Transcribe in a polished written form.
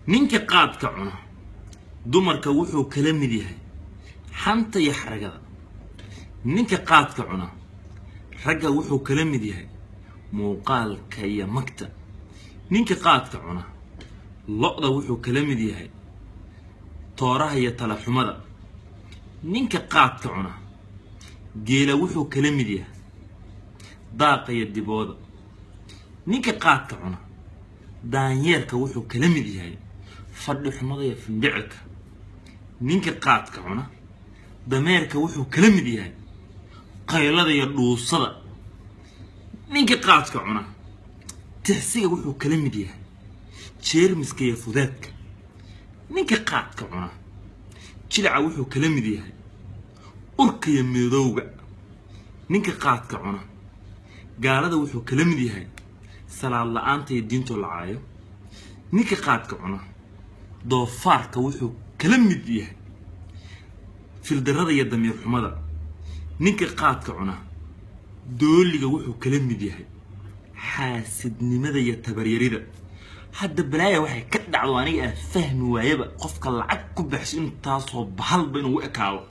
Ninka qaadka cuna dumarka wuxuu kala mid yahay xanta iyo xaragada. Ninka qaadka cuna ragga wuxuu kala mid yahay muuqaalka iyo magta. Ninka qaadka cuna lo'da wuxuu kala mid yahay tooraha iyo talaxumada. Ninka qaadka cuna geela wuxuu kala mid yahay daaqa iyo dibooda. Ninka qaadka cuna daanyeerka wuxuu kala mid yahay fadhi xumada iyo findhicilka. Ninka qaadka cuna dameerka wuxuu kala mid yahay qaylada iyo dhuusada. Ninka qaadka cuna tixsiga wuxuu kala mid yahay jeermiska iyo fudeedka. Ninka qaadka cuna jilica wuxuu kala mid yahay urka iyo midowga. Ninka qaadka cuna gaalada wuxuu kala mid yahay salaad la-aanta iyo diintoo la caayo. Ninka qaadka cuna doofaarka wuxuu kala mid yahay fildarada iyo damiir xumada. Ninka qaadka cuna dooliga wuxuu kala mid yahay xaasidnimada iyo tabaryarida. Hadda balaaya waxay ka dhacdo aniga aan fahmi waayaba, qofka lacag ku baxsho intaasoo bahalba inuu u ekaado.